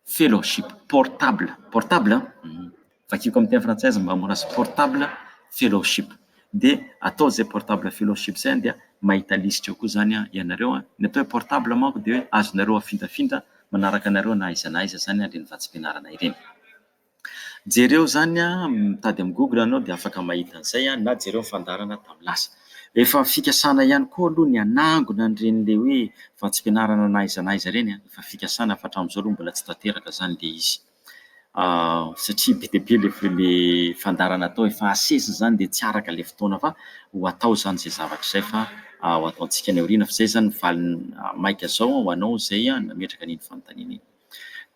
fellowship, portable, portable an, vakiko amin'ny teny frantsay izy mba mora azo, portable fellowship, dia atao izay portable fellowship izay dia mahita lisitra eo koa izany ianareo an, ny atao hoe portable manko dia hoe azonareo afindrafindra. Manaraka anareo na aiza na aiza izany ireny vatsim-pianarana ireny. Jereo izany an, mitady amin'ny Google ianao dia afaka mahita an'izay an, na jereo ny fandaharana tamin'ny lasa. Efa fikasana ihany koa aloha ny hanangona an'ireny ilay hoe vatsim-pianarana na aiza na aiza ireny an, efa fikasana fa hatramin'izao aloha mbola tsy tanteraka izany ilay izy. Satria be dia be ilay ilay fandaharana atao, efa asesiny izany dia tsy araka ilay fotoana fa ho atao izany izay zavatra izay fa ho ataontsika any aoriana fa izay izany ny valiny maika izao ho anao izay nametraka an'iny fanontaniana iny.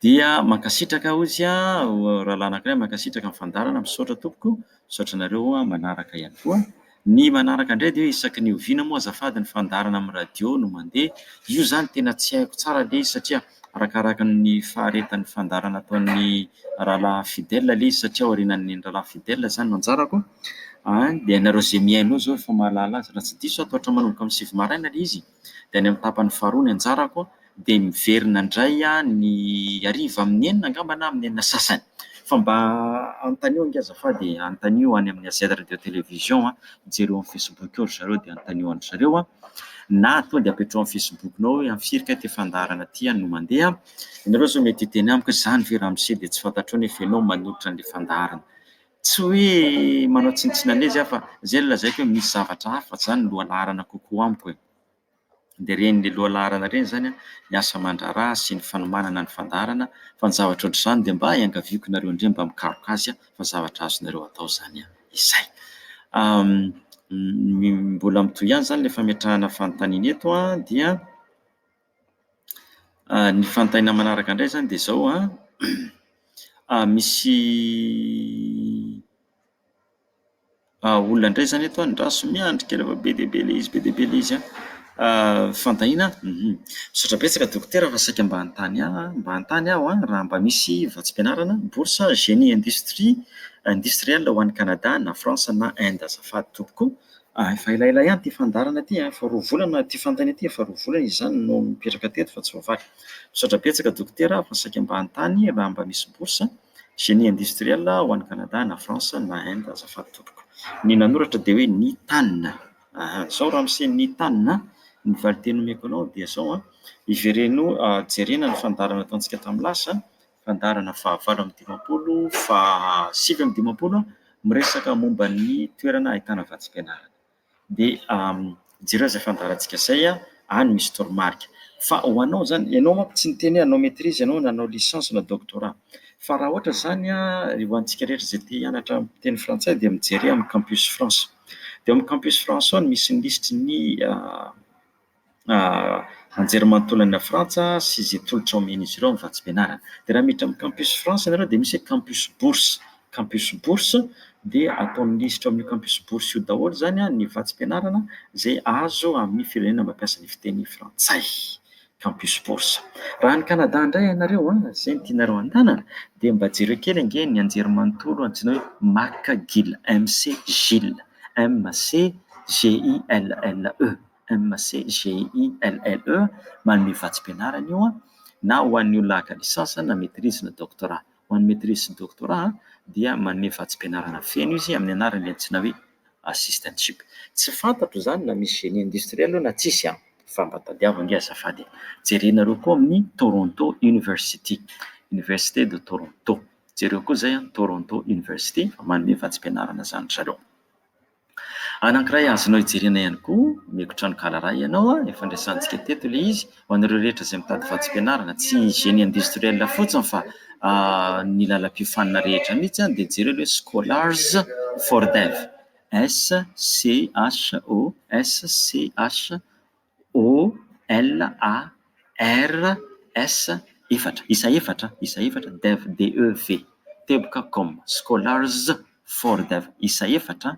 Dia mankasitraka hozy rahalahy anankiray mankasitraka ny fandaharana, misaotra tompoko, misaotra anareo manaraka ihany koa. Ny manaraka indray dia hoe isaky ny oviana moa azafady ny fandaharana amin'ny radio no mandeha? Io izany tena tsy haiko tsara ilay izy satria arakaraka ny faharetan'ny fandaharana ataon'ny rahalahy Fidèle ilay izy satria aorianan'ny rahalahy Fidèle izany no anjarako an, dia ianareo izay mihaino eo izao efa mahalala azy, raha tsy diso aho toa manomboka amin'ny 9 maraina ilay izy dia any amin'ny tapany faharoa ny anjarako dia miverina indray ny hariva amin'ny enina angamba na amin'ny enina sasany. Fa mba anontanio ange azafady e, anontanio any amin'ny AZ Radio Télévision an, jereo amin'ny Facebook eo ry zareo dia anontanio an-dry zareo an, na tonga dia apetraho amin'ny Facebook-nao hoe amin'ny firy kay ity fandaharana ity no mandeha. Ianareo izao mety hiteny amiko hoe izany ve ramose dia tsy fantatrao nefa ianao manolotra an'ilay fandaharana. Tsy hoe manao tsinontsinona an'izy aho fa izay no lazaiko hoe misy zavatra hafa izany lohalaharana kokoa amiko e. Dia ireny le lohalaharana ireny izany an, ny asa aman-draharaha sy ny fanomanana ny fandaharana, fa ny zavatra ohatr'izany dia mba iangaviako nareo indray mba mikaroka azy fa zavatra azonareo atao izany izay. Mbola mitohy ihany izany ilay fametrahana fanontaniana eto an, dia ny fanontaniana manaraka indray izany dia izao an, misy Olona indray izany eto an, andraso miandry kely fa be dia be ilay izy, be dia be ilay izy an. Fanontaniana? Misaotra betsaka dokotera fa saika mba hanontany ahy, mba hanontany aho an, raha mba misy vatsim-pianarana, bourse génie industrie, industriel ho an'i Canada na France na Inde azafady tompoko. Efa elaela ihany ity fandaharana ity an, efa roa volana ity fanontaniana ity, efa roa volana izy izany no mipetraka teto fa tsy voavaly. Misaotra betsaka dokotera fa saika mba hanontany raha mba misy bourse. Génie industriel ho any Canada na France na Inde azafady tompoko. Ny nanoratra dia hoe Nitana. Aha, zao ramose Nitana, ny valinteny omeko anao dia zao an, ivereno jerena ny fandaharana nataontsika tamin'ny lasa, fandaharana faha 58, faha 59 miresaka momba ny toerana ahitana vatsim-pianarana. Dia jereo izay fandaharantsika izay any misy toromarika. Fa ho anao izany, ianao manko tsy niteny hoe hanao maitrise ianao na hanao licence na doctorat. Fa raha ohatra izany ho antsika rehetra izay te hianatra teny frantsay dia mijere amin'ny campus France. Dia ao amin'ny campus France ao no misy ny lisitry ny Anjerimanontolo any Frantsa sy izay tolotra omen'izy ireo amin'ny vatsim-pianarana. Dia raha miditra amin'ny campus France ianareo dia misy hoe campus bourse. Campus bourse dia ataon'ny lisitra ao amin'io campus bourse io daholo izany ny vatsim-pianarana izay azo amin'ny firenena mampiasa ny fiteny frantsay. Campus bourse. Raha any Canada indray ianareo, izay no tianareo handehanana, dia mba jereo kely ange ny anjerimanontolo antsoina hoe McGill, M-C-Gill, M-C-G-I-L-L-E. MCGILLE, manome vatsim-pianarana io na ho an'ny olona haka licence na maitrise na doctorat. Ho an'ny maitrise sy doctorat dia manome vatsim-pianarana feno izy amin'ny anarany antsoina hoe assistantship. Tsy fantatro izany na misy génie industriel eo na tsisy an! Fa mba tadiavo ange azafady e! Jerenareo koa amin'ny Toronto University, Université de Toronto. Jereo koa izay an, Toronto University fa manome vatsim-pianarana izany ry zareo. Anankiray azonao hijerena ihany koa, omeko tranonkala iray ianao, efa niresahantsika teto ilay izy, ho an'ireo rehetra izay mitady vatsim-pianarana, tsy génie industriel fotsiny fa ny lalam-piofanana rehetra mihitsy dia jereo ilay hoe scholars for dev, S C H O S C H O L A R S efatra, isa efatra, isa efatra, dev D E V, teboka com, scholars for dev, isa efatra,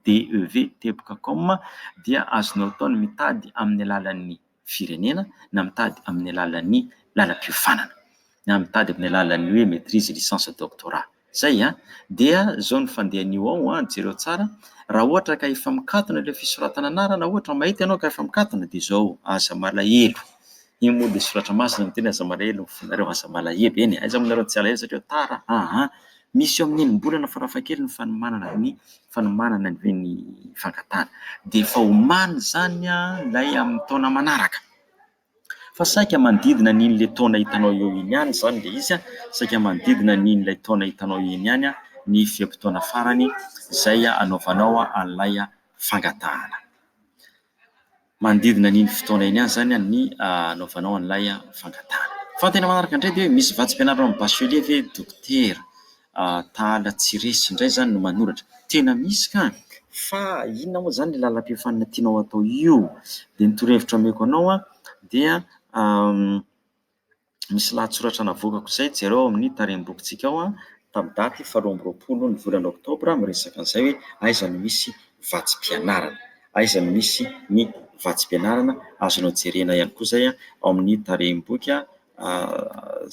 DEV teboka com, dia azonao atao ny mitady amin'ny alalan'ny firenena na mitady amin'ny alalan'ny lalam-piofanana na mitady amin'ny alalan'ny hoe maitrise, licence, doctorat. Zay an! Dia zao ny fandehan'io ao an, jereo tsara, raha ohatra ka efa mikatona ilay fisoratana anarana ohatra mahita ianao ka efa mikatona dia zao, aza malahelo, iny moa ilay soratra masina miteny aza malahelo ny fonareo, aza malahelo, eny e, aiza moa nareo tsy halahelo satria tara aa, misy eo amin'ny enim-bolana farafahakeliny ny fanomanana ny fanomanana ny ny fangatahana, dia efa omaly izany an ilay amin'ny taona manaraka. Fa saika manodidina an'iny ilay taona hitanao eo iny ihany izany ilay izy, saika manodidina an'iny ilay taona hitanao iny ihany ny fe-potoana farany izay anaovanao an'ilay fangatahana. Manodidina an'iny fotoana iny ihany izany ny anaovanao an'ilay fangatahana. Fa ny tena manaraka indray dia hoe misy vatsim-pianarana ao amin'ny bachelier ve dokotera? Tahala tsy resy indray izany no manoratra. Tena misy ka! Fa inona moa izany ilay lalam-piofanana tianao atao io? Dia ny torohevitra omeko anao dia misy lahatsoratra navoakako izay, jereo ao amin'ny tarehim-bokintsika ao tamin'ny daty faharoa amby roapolo ny volana oktobra miresaka an'izay hoe aiza no misy vatsim-pianarana, aiza no misy ny vatsim-pianarana, azonao jerena ihany koa izay ao amin'ny tarehim-boky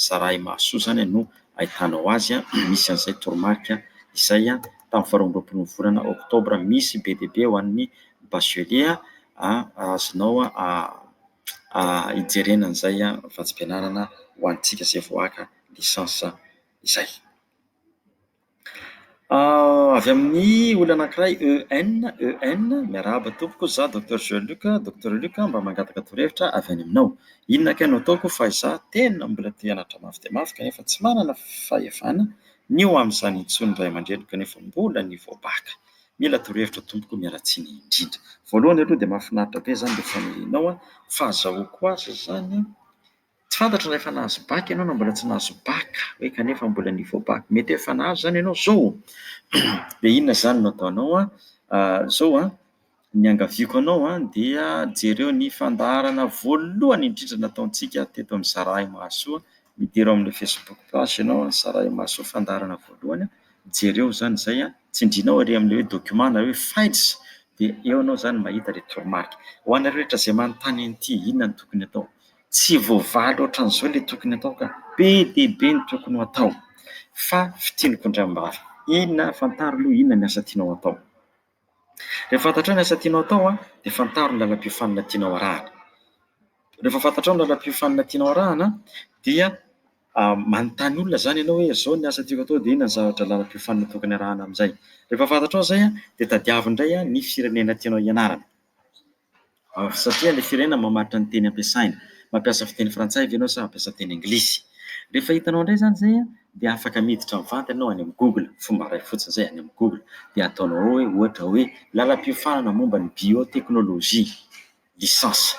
Zarahy Mahasoa izany no ahitanao azy, misy an'izay toromarika izay tamin'ny faharoa amby roapolo ny volana oktobra, misy be dia be ho an'ny bachelier azonao hijerena an'izay vatsim-pianarana ho antsika izay vao haka licence izay. Avy amin'ny olona anankiray EN, EN, miarahaba tompoko, izaho Docteur Jean Luc, Docteur Luc mba mangataka torohevitra avy any aminao. Inona kay no ataoko fa izaho tena mbola te hianatra mafy dia mafy kanefa tsy manana fahefana ny ho amin'izany intsony ny ray aman-dreniko kanefa mbola niveau bac. Mila torohevitra tompoko miala tsiny indrindra. Voalohany aloha dia mahafinaritra be izany ilay fanirianao an, fahazahoako azy izany an, tsy fantatro na efa nahazo bac ianao na mbola tsy nahazo bac hoe kanefa mbola niveau bac, mety hoe efa nahazo izany ianao izao dia inona izany no ataonao an, izao an, ny angaviako anao an dia jereo ny fandaharana voalohany indrindra nataontsika teto amin'ny Zarahy Mahasoa, midira ao amin'ilay Facebook page ianao an, Zarahy Mahasoa fandaharana voalohany. Jereo izany izay an, tsindrinao ery amin'ilay hoe document na hoe files dia eo ianao izany mahita ilay toromarika. Ho anareo rehetra izay manontany an'ity, inona no tokony atao? Tsy voavaly ohatran'izao ilay tokony atao ka, be dia be ny tokony ho atao fa fintiniko indray am-bava. Inona, fantaro aloha inona ny asa tianao atao. Rehefa fantatrao ny asa tianao atao an, dia fantaro ny lalam-piofanana tianao arahana. Rehefa fantatrao ny lalam-piofanana tianao arahana dia manontany olona izany ianao hoe izao ny asa tiako atao dia inona ny zavatra lalam-piofanana tokony arahana amin'izay. Rehefa fantatrao izay an, dia tadiavo indray ny firenena tianao hianarana. Satria ilay firenena mamaritra ny teny ampiasaina. Mampiasa fiteny frantsay ve ianao sa mampiasa teny anglisy? Rehefa hitanao indray izany izay an, dia afaka miditra mivantana ianao any amin'ny Google, fomba iray fotsiny izay any amin'ny Google. Dia ataonao ao hoe ohatra hoe lalam-piofanana momba ny biotechnologie. Licence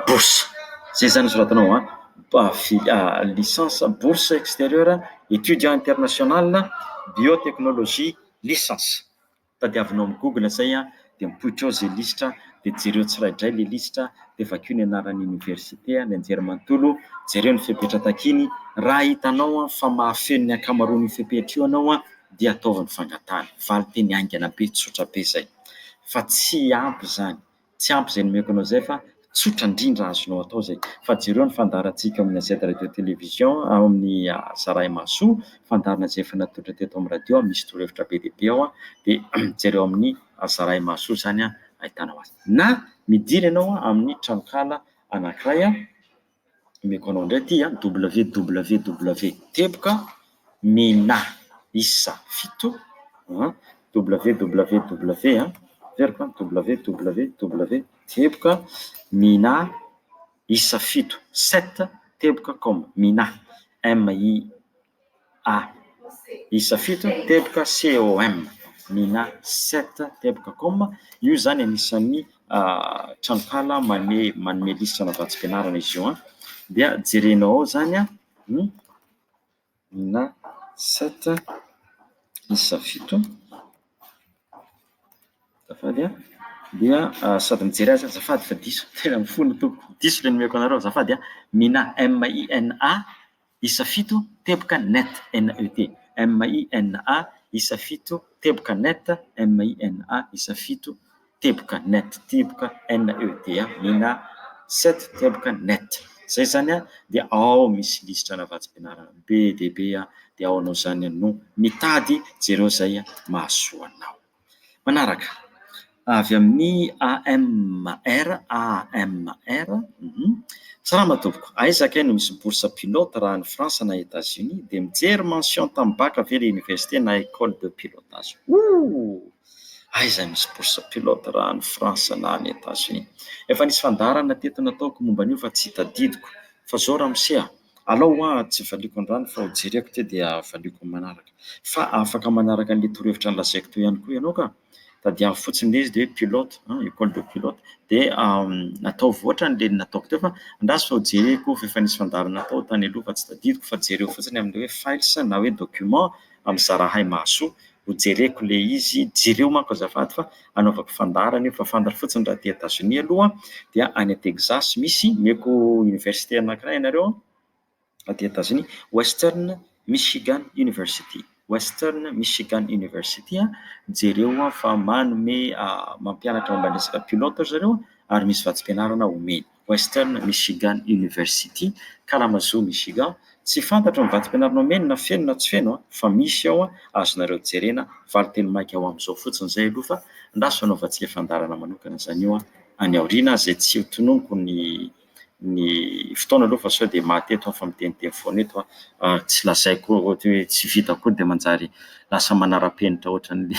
bourse zay zany soratanao an, licence bourse extérieur étudiant international biotechnologie licence, tadiavinao amin'ny google zay an dia mipoitra eo zay lisitra dia jereo tsiraidray le lisitra dia vakio ny anaran'ny université, ny anjerimanontolo, jereo ny fepetra takiany, raha hitanao an fa mahafeno ny ankamaroan'io fepetra io ianao an dia ataovy ny fangatahana, valinteny haingana be tsotra be zay. Fa tsy ampy izany, tsy ampy izay nomeko anao izay fa tsotra indrindra azonao atao izay. Fa jereo ny fandaharantsika ao amin'ny AZ Radio Télévision, ao amin'ny Zarahy Mahasoa, fandaharana izay efa natolotra teto amin'ny radio, misy torohevitra be dia be ao, dia jereo amin'ny Zarahy Mahasoa izany ahitanao azy. Na midira ianao amin'ny tranonkala anankiray. Omeko anao indray ity an, www teboka mina isa fito an, www an, averiko an, www teboka mina isa fito, sept teboka com, mina, M I A isa fito teboka C O M, mina sept teboka com, io izany anisan'ny tranonkala manome manome lisitra ana vatsim-pianarana izy io an, dia jerenao ao izany an ny mina sept isa fito, azafady an, dia sady mijery azy azafady fa diso, tena mifona tompoko, diso ilay nomeko anareo azafady an, mina M I N A isa fito teboka net, N-E-T, M-I-N-A, isa fito teboka net, M-I-N-A, isa fito teboka net, teboka N-E-T, mina sept teboka net. Izay izany dia ao misy lisitra ana vatsim-pianarana be dia be dia ao anao izany no mitady jereo izay mahasoa anao. Manaraka, avy amin'ny AMR, AMR, Salama tompoko, aiza kay no misy bourse pilote raha any France na Etats Unis? Dia mijery mention tamin'ny bac ve le université na école de pilotage? Ooh! Aiza misy bourse pilote raha any France na any Etats-Unis. Efa nisy fandaharana teto nataoko momba an'io fa tsy tadidiko. Fa zao ramose a, alao hoa tsy valiako androany fa ho jereko ity dia valiako amin'ny manaraka. Fa afaka manaraka an'ilay torohevitra nolazaiko teo ihany koa ianao ka. Tadiavo fotsiny ilay izy dia hoe pilote, école de pilote. Dia ataovy ohatran'ilay nataoko teo fa andraso fa ho jereko fa efa nisy fandaharana natao tany aloha fa tsy tadidiko fa jereo fotsiny amin'ilay hoe files na hoe document amin'ny zarahay mahasoa. Ho jereko ilay izy, jereo manko azafady fa anaovako fandaharana io fa fantaro fotsiny raha aty Etazonia aloha dia any Texas misy, omeko université anankiray ianareo aty Etazonia, Western Michigan University, Western Michigan University, jereo fa manome mampianatra momba ny resaka pilote ry zareo ary misy vatsim-pianarana omeny. Western Michigan University, Kalamazoo, Michigan. Tsy fantatro ny vatsim-pianarana omeny na feno na tsy feno fa misy ao azonareo jerena. Valinteny maika ho amin'izao fotsiny izay aloha fa andraso hanaovantsika fandaharana manokana izany io any aoriana izay tsy ho tononiko ny ny fotoana aloha fa sao dia maty eto aho fa miteniteny foana eto aho. Tsy lazaiko ohatra hoe tsy vita akory dia manjary lasa manara-penitra ohatran'ny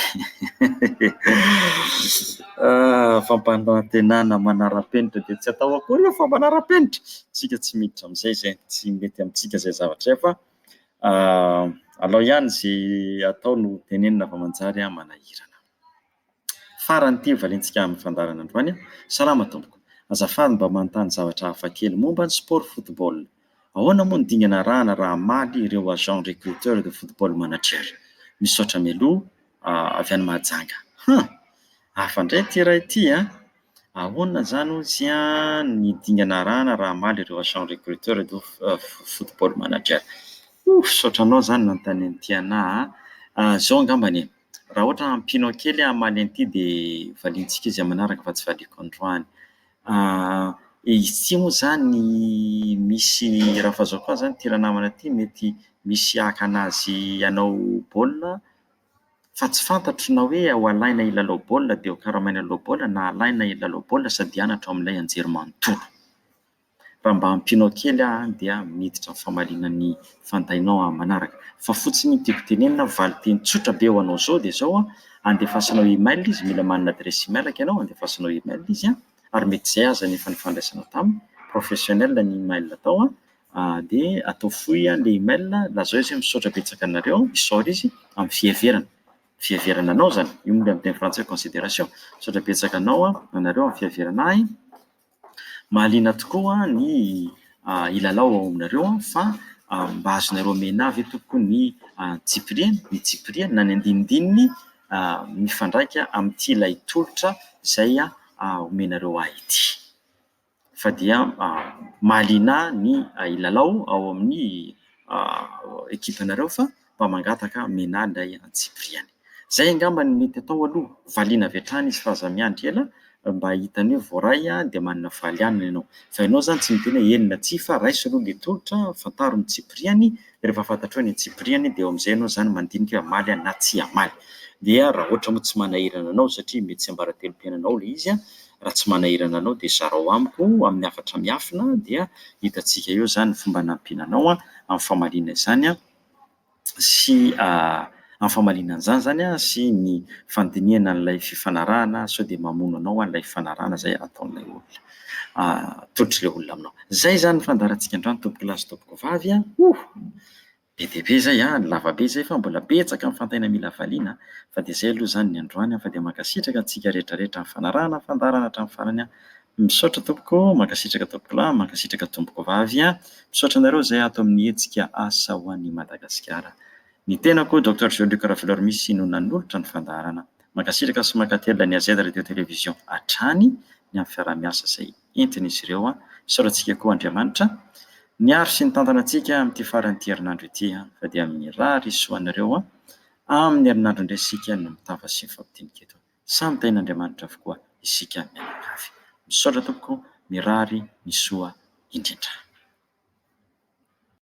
fampanantenana manara-penitra dia tsy atao akory io fa manara-penitra. Isika tsy miditra amin'izay izay, tsy mety amintsika izay zavatra izay fa alao ihany izay atao no tenenina fa manjary manahirana. Farany ity valiantsika amin'ny fandaharana androany. Salama tompoko. Azafady mba manontany zavatra hafa kely momba ny sport football. Ahoana moa ny dingana arahana raha hamaly ireo agent recruteur de football manager? Misaotra mialoha avy any Mahajanga. Hum! Hafa indray ity iray ity an! Ahoana izany hozy ny dingana arahana raha hamaly ireo agent recruteur de football manager? Ouh! Misaotra anao izany nanontany an'ity anà a! Izao angambany e! Raha ohatra ampianao kely aho hamaly an'ity dia valiantsika izy amin'ny manaraka fa tsy valiako androany. Izy ity moa izany misy raha fahazoako azy izany ity ranamana ity mety misy haka an'azy hanao baolina fa tsy fantatro na hoe ho alaina hilalao baolina dia ho karamaina hilalao baolina na alaina hilalao baolina sady hianatra ao amin'ilay anjerimanontolo. Raha mba ampianao kely aho any dia miditra amin'ny famaliana ny fantainao aho manaraka. Fa fotsiny ny tiako tenenina, valinteny tsotra be ho anao izao dia izao an, andefasanao email izy, mila manana adresse email ianao, andefasanao email izy an, ary mety izay aza ny efa nifandraisanao taminy, professionnel ny email atao an, dia atao fohy ilay email, lazao izy hoe misaotra betsaka anareo, isaory izy amin'ny fiheverana, fiheverana anao izany, io moa ilay amin'ny teny frantsay consideration, misaotra betsaka anao an, anareo amin'ny fiheverana ahy. Mahaliana tokoa ny hilalao ao aminareo fa mba azonareo omena ahy ve tompoko ny antsipiriany, ny tsipiriany na ny andinindininy mifandraika amin'ity ilay tolotra izay omenareo ahy ity. Fa dia mahaliana ahy ny hilalao ao amin'ny ekipanareo fa mba mangataka omena ahy ilay antsipiriany. Izay angamba no mety atao aloha, valiana avy hatrany izy fa aza miandry ela mba hitany hoe voaray dia manana valianina ianao. Fa ianao izany tsy miteny hoe eny na tsia fa raiso aloha ilay tolotra, fantaro ny tsipiriany, rehefa fantatrao ny antsipiriany dia eo amin'izay ianao izany mandinika hoe hamaly aho na tsy hamaly. Dia raha ohatra moa tsy manahirana anao satria mety tsiambaratelom-piainanao ilay izy, raha tsy manahirana anao dia zarao amiko amin'ny hafatra miafina dia hitantsika eo izany ny fomba hanampiana anao amin'ny famaliana izany. sy amin'ny famaliana an'izany izany sy ny fandinihana an'ilay fifanarahana sao dia mamono anao ilay fifanarahana izay ataon'ilay olona, atolotr'ilay olona aminao. Izay izany ny fandaharantsika androany tompokolahy sy tompokovavy a! Ouh! Be dia be izay a! Lava be izay fa mbola betsaka ny fantaina mila valiana fa dia izay aloha izany ny androany fa dia mankasitraka antsika rehetra rehetra amin'ny fanarahana ny fandaharana hatramin'ny farany a! Misaotra tompoko, mankasitraka tompokolahy, mankasitraka tompokovavy a! Misaotra anareo izay ato amin'ny hetsika Asa ho an'i Madagasikara. Ny tenako Docteur Jean Luc Raveloarimisy no nanolotra ny fandaharana. Mankasitraka sy mankatelina ny AZ Radio Télévision hatrany ny amin'ny fiaraha-miasa izay entin'izy ireo. Misaotra antsika koa Andriamanitra niaro sy nitantana antsika amin'ity faran'ity herinandro ity fa dia mirary soa anareo amin'ny herinandro indray isika no mitafa sy mifampidinika eto. Samy tahin'Andriamanitra avokoa isika mianakavy. Misaotra tompoko, mirary ny soa indrindra.